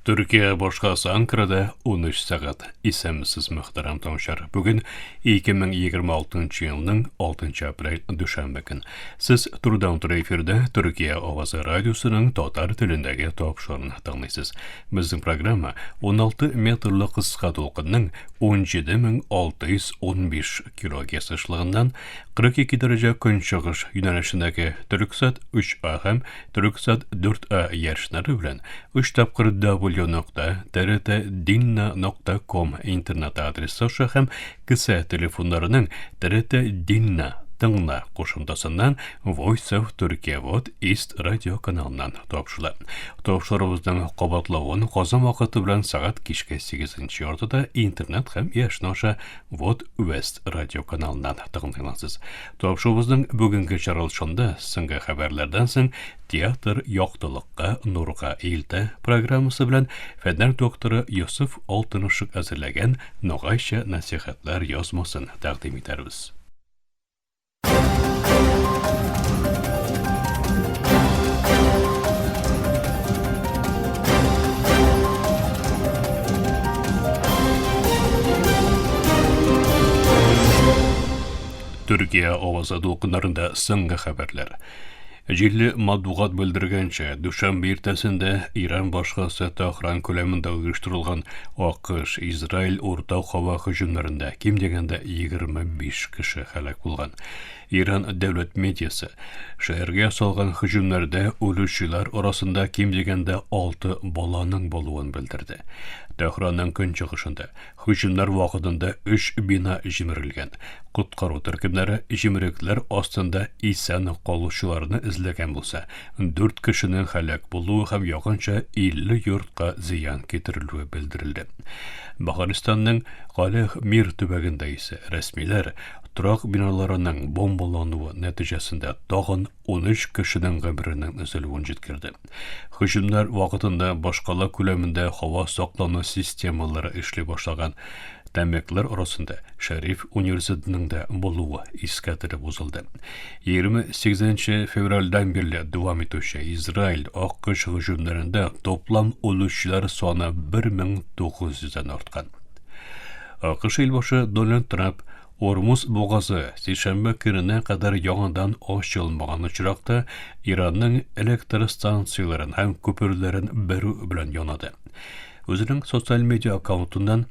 Төркия башкаласы Анкарада 13 сәгать. Исәнмесез, мөхтәрәм тыңлаучылар. Бүген 2026 елның 6 апрель дүшәмбе көн. Сез турыдан-туры эфирда Төркия авазы радиосының татар телендәге тапшыруын тыңлыйсыз. Безнең программа 16 метрлы кыска дулкынның 17615 килогерц ешлыгыннан 42 дәрәҗә көнчыгыш юнәлешендәге Төрксат 3А һәм Төрксат 4А ярышлары белән 3 тапкыр w нокта trtdinna нокта ком интернет адресы аша һәм кесә телефоннарының TRT Dinna тыңла кушымтасыннан Voice of Turkey Вот East радио каналыннан тапшырыла. Тапшыруыбызның кабатлавын Казан вакыты белән сәгать кичке 8 яртыда интернет һәм яшен аша Вот West радио каналыннан тыңлый аласыз. Тапшыруыбызның бүгенге чыгарылышында соңгы хәбәрләрдән соң Театр яктылыкка, нурга илтә программасы белән фәннәр докторы Йосыф Алтынышык әзерләгән Ногайча нәсихәтләр язмасын тәкъдим итәрбез. Төркия авазы дулкыннарында соңгы хәбәрләр. Җирле матбугат белдергәнчә, дүшәмбе иртәсендә Иран башкаласы Тәһран күләмендә оештырылган АКШ, Израиль уртак һава һөҗүмнәрендә ким дигәндә 25 кеше һәлак булган. Иран дәүләт медиасы шәһәргә ясалган һөҗүмнәрдә үлүчеләр арасында ким дигәндә 6 баланың булуын белдерде. Тәһранның көнчыгышында Һөҗүмнәр вакытында өч бина җимерелгән. Коткару төркемнәре җимерекләр астында исән калучыларны эзләгән булса, дүрт кешенең һәлак булуы һәм якынча 50 йортка зыян китерелүе белдерелде. Бохаристанның Галех Мир төбәгендә исә рәсмиләр торак биналарының бомбалануы нәтиҗәсендә тагын 13 кешенең гомеренең өзелүен җиткерде. Һөҗүмнәр вакытында башкала күләмендә һава саклану системалары эшли башлаган. Тәмәкләр арасында Шәриф университетының да булуы искәртелеп узылды. 28 февральдән бирле дәвам итүче Израиль АКШ һөҗүмнәрендә топлам үлүчеләр саны 1900-дән арткан. АКШ илбашы Дональд Трамп Ормуз бугазы сишәмбе көненә кадәр яңадан ачылмаган очракта Иранның электр станцияләрен һәм күперләрен бәрү белән янады. Үзенең социаль медиа аккаунтыннан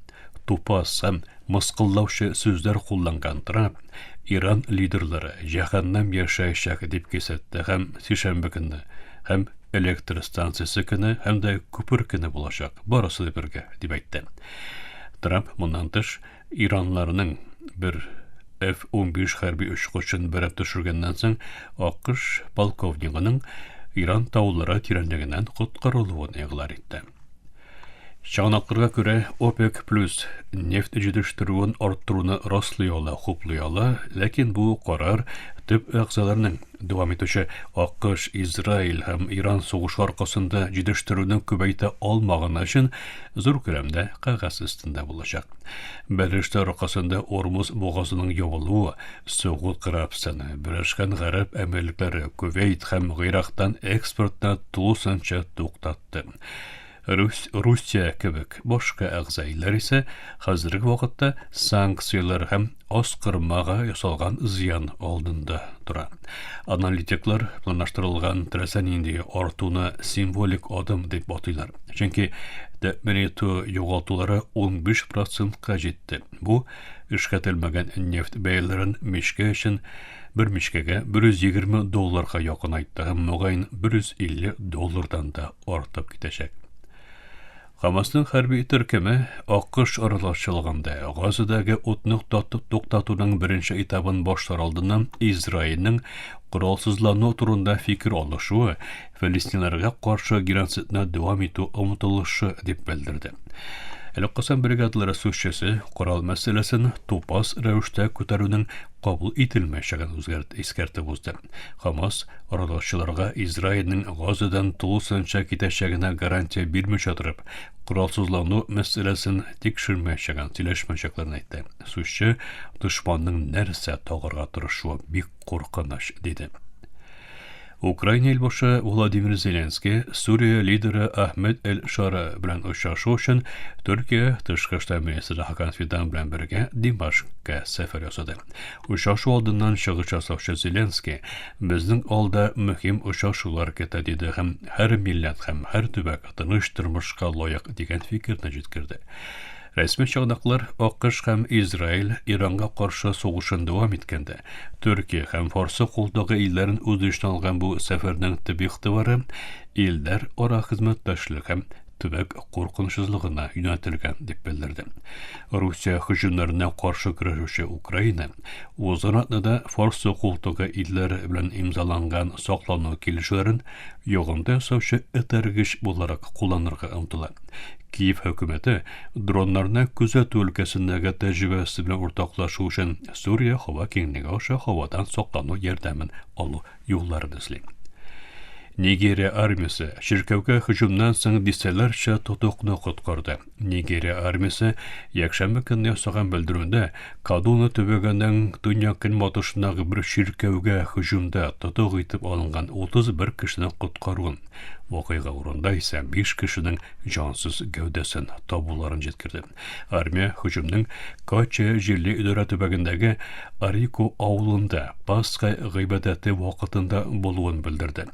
тупас һәм мыскыллаучы сүзләр кулланган Трамп Иран лидерлары җәһәннәм яшәячәк дип кисәтте һәм сишәмбе көнне һәм электр станциясе көне һәм дә күпер көне булачак, барысы да бергә, дип әйтте. Трамп моннан тыш Иранларның бер F-15 хәрби очкычын бәреп төшергәннән соң, АКШ полковнигының Иран таулары тирәнлегеннән коткарылуын игълан итте. Чыганакларга күрә, ОПЕК плюс нефть җитештерүен арттыруны раслый ала, хуплый ала, ләкин бу карар төп әгъзаларның дәвам итүче АКШ, Израиль һәм Иран сугышы аркасында җитештерүне күбәйтә алмаганы өчен зур күләмдә кәгазь өстендә булачак. Бәрелешләр аркасында Ормуз бугазының ябылуы Согуд Гарәбстаны, Берләшкән Гарәп Әмирлекләре, Кувейт һәм Гыйрактан экспортны тулысынча туктатты. Русь, Русия кебек башка әгъза илләр исә хәзерге вакытта санкцияләр һәм Аскырмага ясалган зыян алдында тора. Аналитиклар планлаштырылган теләсә нинди артуны символик адым дип атыйлар. Чөнки тәэмин итү югалтулары 15 процентка җитте. Бу эшкәртелмәгән нефть бәяләрен мичкә өчен бер мичкәгә 120 долларга якынайтты һәм мөгаен 150 доллардан да артып китәчәк. Хамасның хәрби төркеме АКШ аралашчылыгында Газадагы утны туктатуның беренче этабын башлар алдыннан Израильнең коралсызлану турында фикер алышуы фәлестиннарга каршы геноцидны дәвам итү омтылышы дип белдерде. Әле Касан бригадалары сүзчесе корал мәсьәләсен тупас рәвештә күтәрүнең кабул ителмәячәген үзгәрт искәртеп узды. Хамас аралашчыларга Израильнең Газадан тулысынча китәчәгенә гарантия бирмичә торып, коралсызлану мәсьәләсен тикшермәячәген, сөйләшмәячәкләрен әйтте. Сүзче дошманның нәрсә тагарга тырышуы бик куркыныч, диде. Украина илбашы Владимир Зеленский Сүрия лидеры Ахмед Эль-Шара белән очрашу өчен Төркия тышкы эшләр министры Хакан Фидан белән бергә Димашкка сәфәр ясады. Очрашу алдыннан чыгыш ясаучы Зеленский безнең алда мөһим очрашулар көтә диде һәм һәр милләт һәм һәр төбәк тыныч тормышка лаек дигән фикерне җиткерде. Рәсми чыганаклар АКШ һәм Израиль Иранга каршы сугышын дәвам иткәндә, Төркия һәм Фарсы култыгы илләрен үз эченә алган бу сәфәрнең төп игътибары илләр ара хезмәттәшлек һәм төбәк куркынычсызлыгына юнәлтелгән, дип белдерде. Русия һөҗүмнәренә каршы көрәшүче Украина узган атнада Фарсы култыгы илләре белән имзаланган саклану килешүләрен йогынты ясаучы этәргеч буларак кулланырга омтыла. Киев хөкүмәте дроннарны күзәтү өлкәсендәге тәҗрибәсе белән уртаклашу өчен Сүрия һава киңлеге аша һавадан саклану ярдәмен алу юлларын эзли. Нигерия армиясе чиркәүгә һөҗүмнән соң дистәләрчә тотыкны коткарды. Нигерия армиясе якшәмбе көнне ясаган белдерүендә Кадуна төбәгенең төньяк-көнбатышындагы бер чиркәүгә һөҗүмдә тотык итеп алынган 31 кешене коткаруын Вакыйга урында исә 5 кешенең җансыз гәүдәсен табуларын җиткерде. Армия һөҗүмнең Кача җирле идарә төбәгендәге Арико авылында Пасха гыйбадәте вакытында булуын белдерде.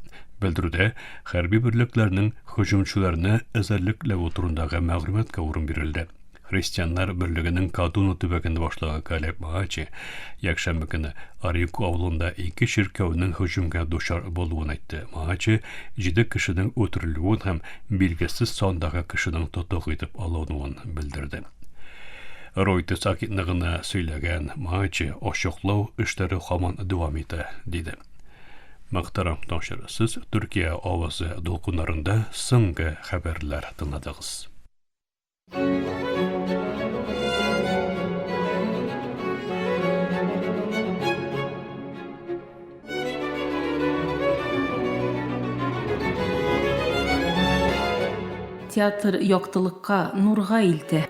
Белдерүдә хәрби берлекләрнең һөҗүмчеләрне эзәрлекләве турындагы мәгълүматка урын бирелде. Христианнар берлегенең Кадуна төбәгендә башлыгы Калеб Маачи якшәмбе көне Арику авылында ике чиркәүнең һөҗүмгә дучар булуын әйтте. Маачи җиде кешенең үтерелүен һәм билгесез сандагы кешенең тотык итеп алынуын белдерде. Reuters агентлыгына сөйләгән Маачи ачыклау эшләре һаман дәвам итә, диде. Мөхтәрәм тыңлаучылар, сез Төркия авазы дулкыннарында соңгы хәбәрләр тыңладыгыз. Театр яктылыкка, нурга илтә.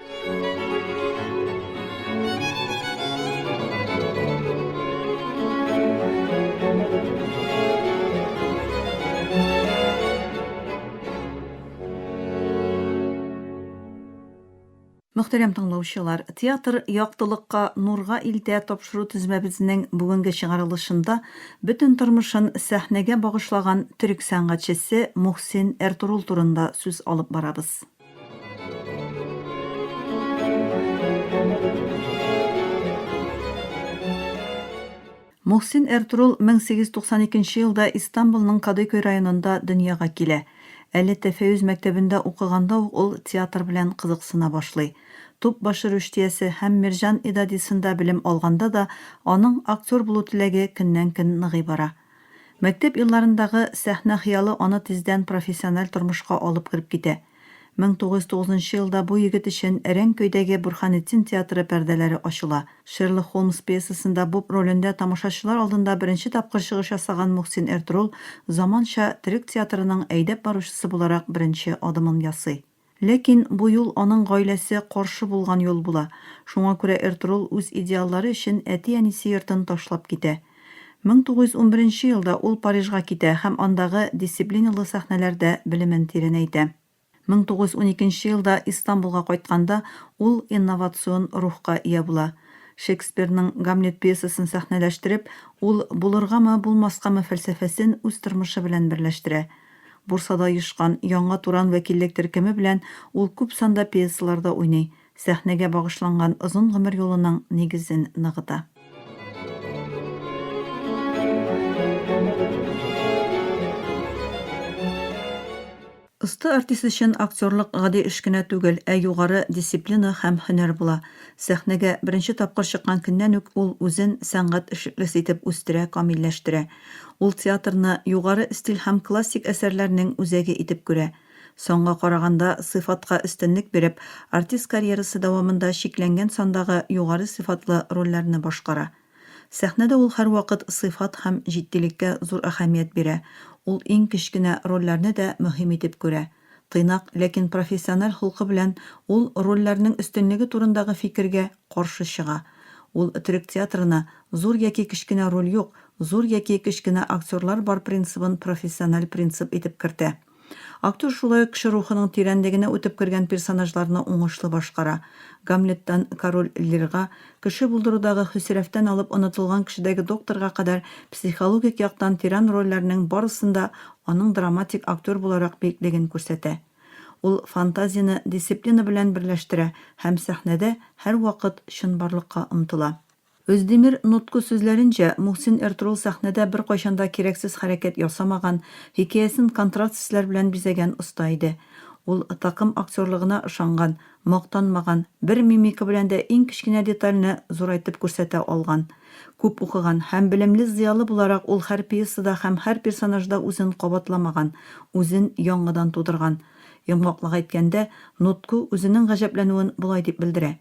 Мөхтәрәм тыңлаучылар, театр яктылыкка, нурга илтә тапшыру төзмәбезнең бүгенге чыгарылышында бөтен тормышын сәхнәгә багышлаган төрек сәнгатьчесе Мухсин Эртурул турында сүз алып барабыз. Мухсин Эртурул 1892 нче елда Истанбулның Кадыйкөй районында дөньяга килә. Әле Тәфәюз мәктәбендә укыганда ук ул театр белән кызыксына башлый. Тупбашы рөштиясе һәм Мирҗан идадисында белем алганда да аның актер булу теләге көннән-көн ныгый бара. Мәктәп елларындагы сәхнә хыялы аны тиздән профессиональ тормышка алып кереп китә. 1909 нчы елда бу егет өчен Әрәнкөйдәге Бурханетдин театры пәрдәләре ачыла. Шерлок Холмс пьесасында Боб ролендә тамашачылар алдында беренче тапкыр чыгыш ясаган Мухсин Эртрул заманча төрек театрының әйдәп баручысы буларак беренче адымын ясый. Ләкин бу юл аның гаиләсе каршы булган юл була, шуңа күрә Эртрул үз идеаллары өчен әти-әнисе йортын ташлап китә. 1911 нче елда ул Парижга китә һәм андагы дисциплиналы сәхнәләрдә белемен тирәнәйтә. 1912 нче елда Истанбулга кайтканда ул инновацион рухка ия була. Шекспирның Гамлет пьесасын сәхнәләштереп, ул булыргамы, булмаскамы фәлсәфәсен үз тормышы белән берләштерә. Бурсада оешкан Яңа Туран вәкиллек төркеме белән ул күп санда пьесаларда уйный, сәхнәгә багышланган озын гомер юлының нигезен ныгыта. Оста артист өчен актерлык гади эш кенә түгел, ә югары дисциплина һәм һөнәр була. Сәхнәгә беренче тапкыр чыккан көннән үк ул үзен сәнгать эшлеклесе итеп үстерә, камилләштерә. Ул театрны югары стиль һәм классик әсәрләрнең үзәге итеп күрә. Санга караганда сыйфатка өстенлек биреп, артист карьерасы дәвамында чикләнгән сандагы югары сыйфатлы рольләрне башкара. Сәхнәдә ул һәрвакыт сыйфат һәм җитдилеккә зур әһәмият бирә, ул иң кечкенә рольләрне дә мөһим итеп күрә. Тыйнак, ләкин профессиональ холкы белән ул рольләрнең өстенлеге турындагы фикергә каршы чыга. Ул төрек театрына, зур яки кечкенә роль юк, зур яки кечкенә актерлар бар принцибын профессиональ принцип итеп кертә. Актер шулай ук кеше рухының тирәнлегенә үтеп кергән персонажларны уңышлы башкара. Гамлеттан король Лирга, кеше булдырудагы Хөсрәфтән алып онытылган кешедәге докторга кадәр психологик яктан тирән рольләрнең барысын да аның драматик актер буларак биеклеген күрсәтә. Ул фантазияне дисциплина белән берләштерә һәм сәхнәдә һәрвакыт чынбарлыкка омтыла. Өздемир Нутку сүзләренчә, Мухсин Эртрул сәхнәдә беркайчан да кирәксез хәрәкәт ясамаган, хикәясен контраст төсләр белән бизәгән оста иде. Ул такым актерлыгына ышанган, мактанмаган, бер мимика белән дә иң кечкенә детальне зурайтып күрсәтә алган. Күп укыган һәм белемле зыялы буларак ул һәр пьесада һәм һәр персонажда үзен кабатламаган, үзен яңадан тудырган. Йомгаклап әйткәндә, Нутку үзенең гаҗәпләнүен болай дип белдерә.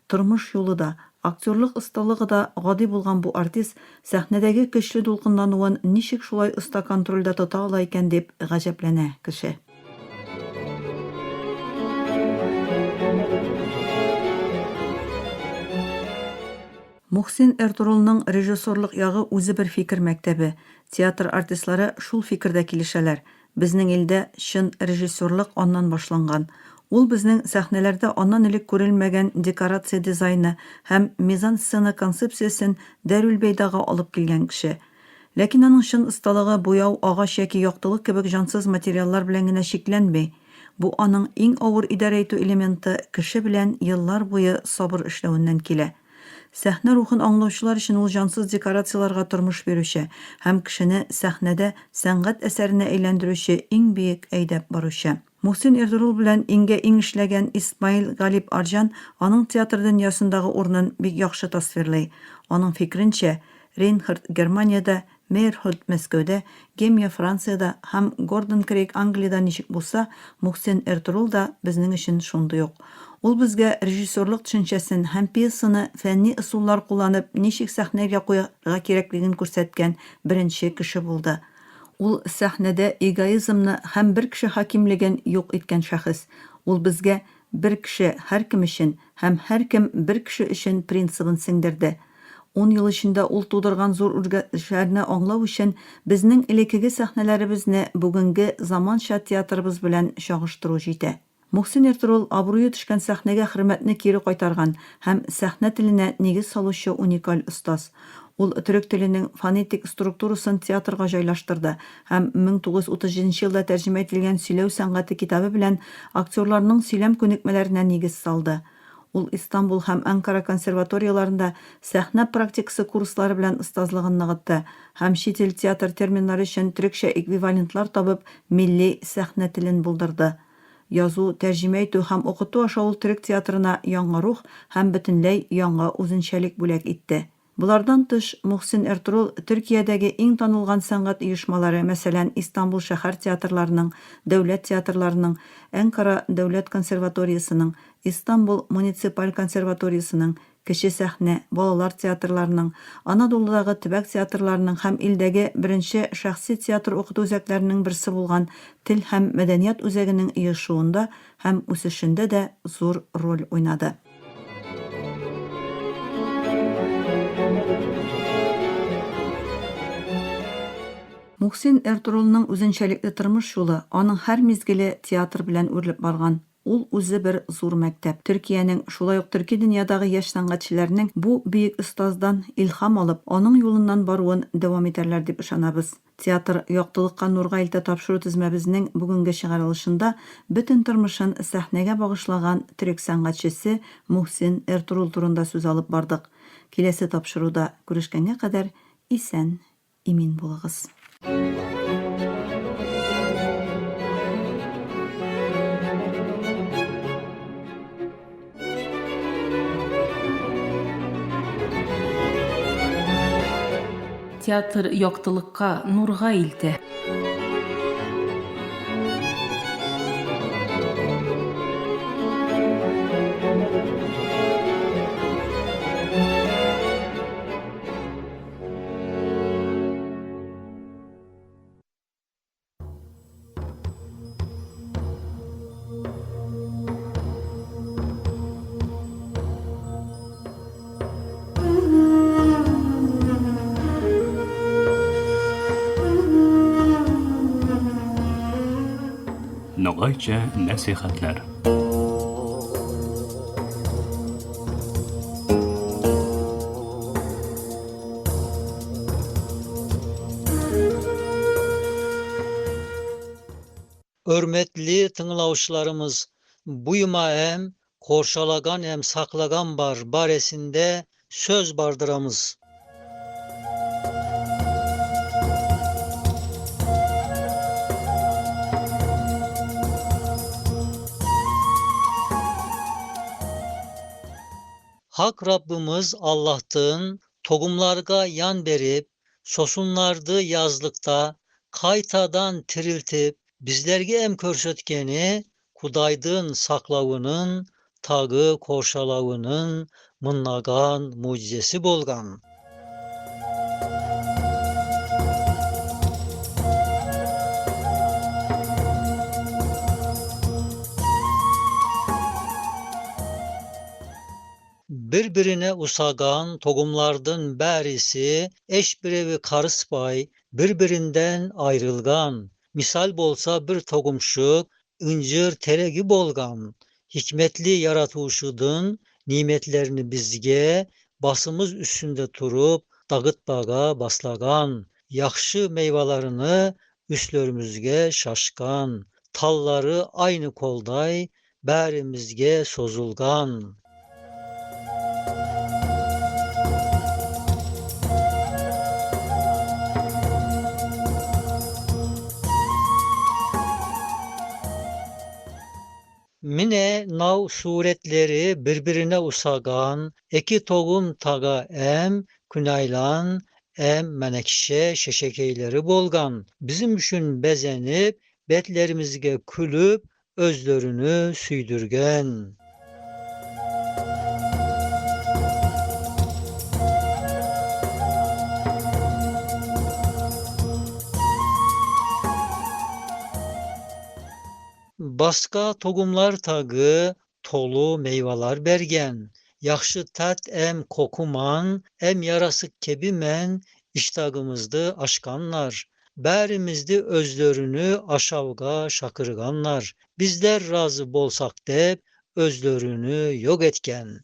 Тормыш юлы да, актерлык осталыгы да гади булган бу артист сәхнәдәге көчле дулкынлануын ничек шулай оста контрольдә тота ала икән дип гаҗәпләнә кеше. Мухсин Эртурулның режиссерлык ягы үзе бер фикер мәктәбе. Театр артистлары шул фикердә килешәләр. Безнең илдә чын режиссерлык аннан башланган. Ул безнең сәхнәләрдә аннан элек күрелмәгән декорация дизайны һәм мизансцена концепциясен Дәрүлбәйдага алып килгән кеше. Ләкин аның чын осталыгы буяу, агач яки яктылык кебек җансыз материаллар белән генә чикләнми. Бу аның иң авыр идарә итү элементы, кеше белән еллар буе сабыр эшләвеннән килә. Сәхнә рухын аңлаучылар өчен ул җансыз декорацияләргә тормыш бирүче һәм кешене сәхнәдә сәнгать әсәренә әйләндерүче иң бөек әйдәп баручы. Мухсин Эрдурул белән иңгә-иң эшләгән Исмаил Галип Арҗан аның театр дөньясындагы урынын бик яхшы тасвирлый. Аның фикеренчә, Рейнхард Германиядә Мейерхольд Мәскәүдә, Гемья Франциядә һәм Гордон Крейг Англиядә ничек булса, Мухсин Эртурул да безнең өчен шундый ук. Ул безгә режиссерлык төшенчәсен һәм пьесаны фәнни ысуллар кулланып ничек сәхнәгә куярга кирәклеген күрсәткән беренче кеше булды. Ул сәхнәдә эгоизмны һәм бер кеше хакимлеген юк иткән шәхес. Ул безгә бер кеше һәркем өчен һәм һәркем бер кеше өчен принцибын сеңдерде. Ун ел эчендә ул тудырган зур үзгәрешләрне аңлау өчен безнең элеккеге сәхнәләребезне бүгенге заманча театрыбыз белән чагыштыру җитә. Мухсин Эртурул абруе төшкән сәхнәгә хөрмәтне кире кайтарган һәм сәхнә теленә нигез салучы уникаль остаз. Ул төрек теленең фонетик структурасын театрга җайлаштырды һәм 1937 елда тәрҗемә ителгән Сөйләү сәнгате китабы белән актерларның сөйләм күнекмәләренә нигез салды. Ул Истанбул һәм Әнкара консерваторияләрендә сәхнә практикасы курслары белән остазлыгын ныгытты һәм чит ил театр терминнары өчен төрекчә эквивалентлар табып милли сәхнә телен булдырды. Язу, тәрҗемә итү һәм укыту аша ул төрек театрына яңа рух һәм бөтенләй яңа үзенчәлек бүләк итте. Болардан тыш, Мухсин Эртрул Төркиядәге иң танылган сәнгать оешмалары, мәсәлән, Истанбул шәһәр театрларының, дәүләт театрларының, Әнкара дәүләт консерваториясенең, Истанбул муниципаль консерваториясенең, кече сәхнә, балалар театрларының, Анадолудагы төбәк театрларының һәм илдәге беренче шәхси театр укыту үзәкләренең берсе булган Тел һәм мәдәният үзәгенең оешуында һәм үсешендә дә зур роль уйнады. Мухсин Эртурулның үзенчәлекле тормыш юлы, аның һәр мизгеле театр белән үрелеп барган. Ул үзе бер зур мәктәп. Төркиянең, шулай ук төрки дөньядагы яшь сәнгатьчеләрнең бу бөек остаздан илһам алып, аның юлыннан баруын дәвам итәрләр дип ышанабыз. Театр яктылыкка нурга илтә тапшыру тезмәбезнең бүгенге чыгарылышында бөтен тормышын сәхнәгә багышлаган төрек сәнгатьчесе Мухсин Эртурул турында сүз алып бардык. Киләсе тапшыруда күрешкәнгә кадәр исән, имин булыгыз. Театр яктылыкка, нурга илтә. Малайча нәсыйхәтләр. Örmetli tınglavşılarımız, buyuma em korşalagan em saklagan bar baresinde söz bardıramız. Hak Rabbimiz Allah'tın togumlarga yan berip, sosunlardı yazlıkta kaytadan tiriltip, bizlerge em körsetkeni Kudaydın saklavının, tagı korşalavının mınnagan mucizesi bolgan. Bir-birine usagan togumlardın bärisi eş birevi karıspay bir-birinden ayrılgan. Misal bolsa bir togumşuk ınjyr teregi bolgan. Hikmetli Yaratyşydyn nimetlerini bizge basymyz üstünde turup dagytmaga baslagan. Ýahşy meýwalaryny üstlerimizge şaşgan. Tallary aýny koldaý bärimizge sozulgan. Mine naw suretleri bir-birine usagan eki togum taga em künaylan em menekşe şeşekeyleri bolgan. Bizim üşün bezenip betlerimizge külüp özlerini süydürgen. Baska togumlar tagı tolu meyvalar bergen. Yaxşı tat em kokuman, em yarasık kebimen iştagımızdı aşkanlar. Bärimizdi özlerini aşavga şakırganlar. Bizler razı bolsak dep özlerini yok etken.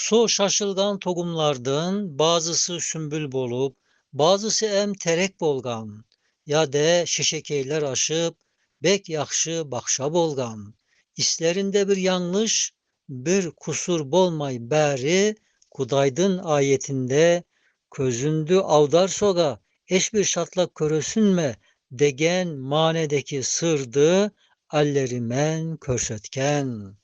So şaşılgan togumlardın bazısı sümbül bolup, bazısı em terek bolgan. Ya de şeşekeyler aşıp, bek yaxşı bakşa bolgan. İslerinde bir yanlış, bir kusur bolmay bäri Kudaydın ayetinde közündü avdar soga eş bir şatlak körösünme degen manedeki sırdı allerimen körsetken.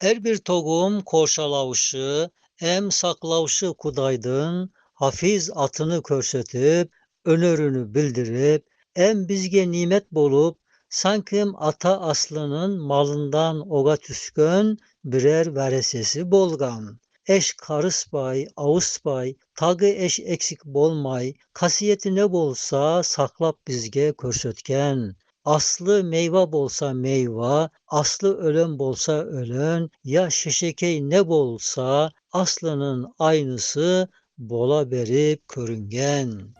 Er bir togum korşalavşı, em saklavşı Kudaydın hafiz atını körsetip, önörünü bildirip, em bizge nimet bolup, sankim ata aslının malından oga tüskön birer veresesi bolgan. Eş karıspay, ağızpay, tagı eş eksik bolmay, kasiyeti ne bolsa saklap bizge körsetken. Aslı meyva bolsa meyva, aslı ölen bolsa ölen, ya şeşekey ne bolsa aslının aynısı bola berip körüngen.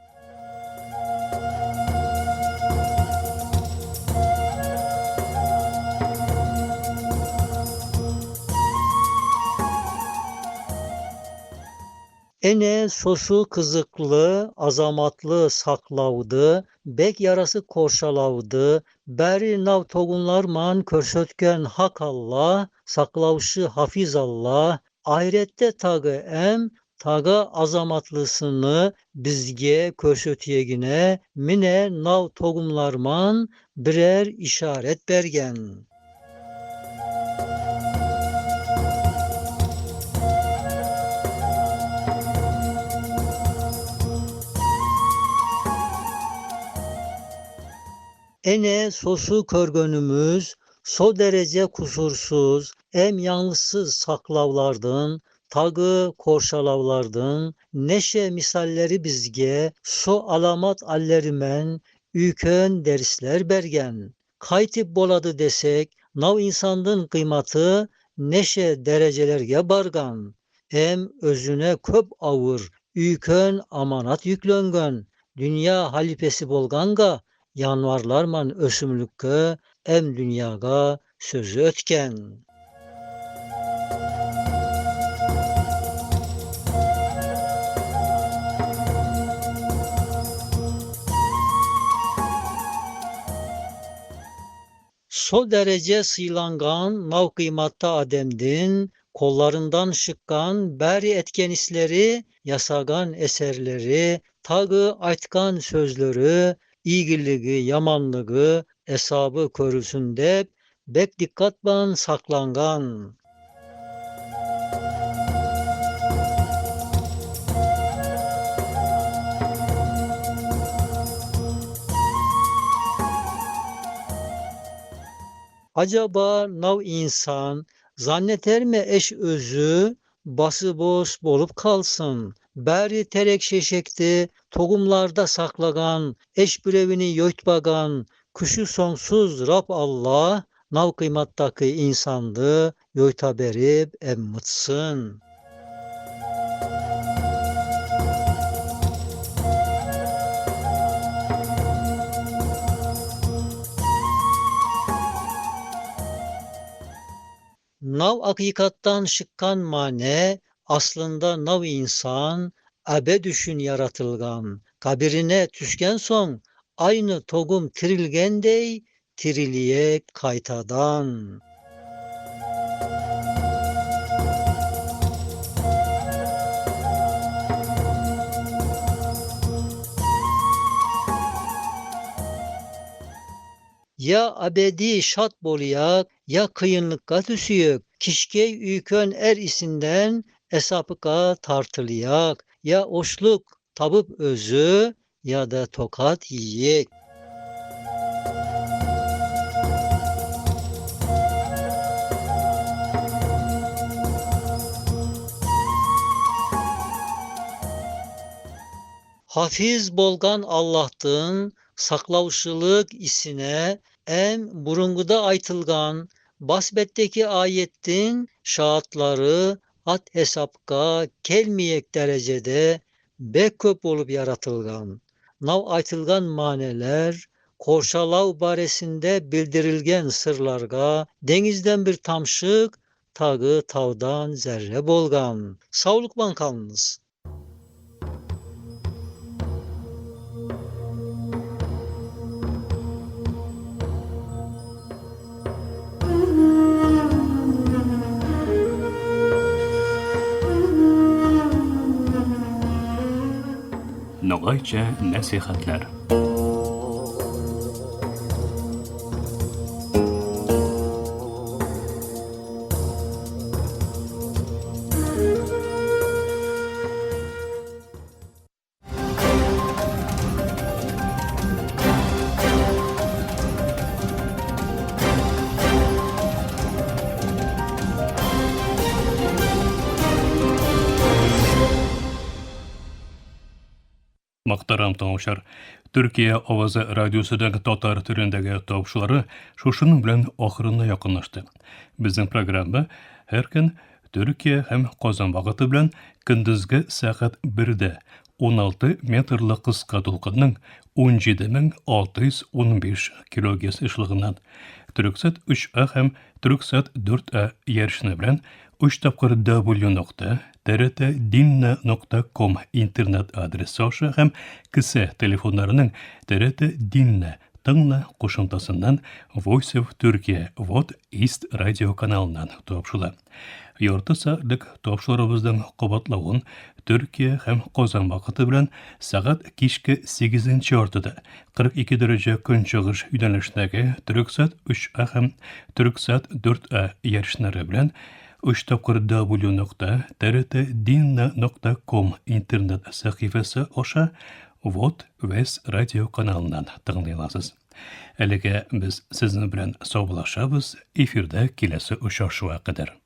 Ene sosu kızıklı, azamatlı saklavdı, bek yarası korşalavdı, beri nav togunlarman körsötken hak Allah, saklavşı hafiz Allah, ahirette tagı em, taga azamatlısını bizge körsötiyegine mine nav togumlarman birer işaret bergen. Ene sosu körgönümüz, so derece kusursuz, em yanlışsız saklavlardın, tagı korşalavlardın neşe misalleri bizge so alamat allerimen üyken dersler bergen. Kaytip boladı desek, nav insandın kıymatı neşe derecelerge bargan. Em özüne köp avır, üyken amanat yüklöngen, dünya halifesi bolganga, yanvarlarman ösümlükke, em dünyaga sözü ötken. So derece sıylangan nav kıymatta ademdin, kollarından şıkkan bari etken isleri, yasagan eserleri, tagı aytkan sözleri, iyigiligi, yamanlıgı, esabı körülsün dep, bek dikkatban saklangan. Acaba nav insan zanneter mi eş özü bası boş bolup kalsın? Bari terek şeşekti togumlarda saklagan, eş birevini yoytbagan, kuşu sonsuz Rab Allah nav kıymattaki insandı yoyta berip emmıtsın. Nav hakikattan şıkkan mane, aslında nav insan, abe düşün yaratılgan, kabirine tüsken son, aynı togum tirilgendey, tiriliyek kaytadan. Ya abedi şat boluyak, ya kıyınlıkka tüsüyük, kişkey üykön er isinden esapıka tartılayak, ya oşluk tabıp özü ya da tokat yiyek. Hafiz bolgan Allah'tın saklavşılık isine em burunguda aytılgan basbetteki ayettin şaatları at hesapka kelmeyek derecede bek köp bolup yaratılgan. Nav aytılgan maneler korşalav baresinde bildirilgen sırlarga denizden bir tamşık tagı tavdan zerre bolgan. Savlukman kalınız. Ногайча нәсихәтләр. Мөхтәрәм тыңлаучылар, Төркия авазы радиосының татар телендәге тапшырулары шушының белән ахырына якынлашты. Безнең программа һәр көн Төркия һәм Казан вакыты белән көндезге сәгать 1-дә 16 метрлы кыска дулкынның 17615 килогерц ешлыгыннан Төрексат 3А һәм Төрексат 4А ярышны белән 3 тапкыр w нокта trt нокта ком интернет адресы аша һәм кесә телефоннарының TRT Dinle тыңла кушымтасыннан Voice of Turkey Вот East радио каналыннан тапшыла. Ярты сәгатьлек тапшырубызның кабатлавын Төркия һәм Казан вакыты белән сәгать кичке 8 яртыда 42 дәрәҗә көнчыгыш юнәлешендәге Төрексат 3А һәм Төрексат 4А ярышлары белән 3 тапкыр w нокта trt ком интернет сәхифәсе аша Вот Вес радио каналыннан тыңлый аласыз. Әлегә без сезнең белән саубуллашабыз, эфирдә киләсе очрашуга кадәр.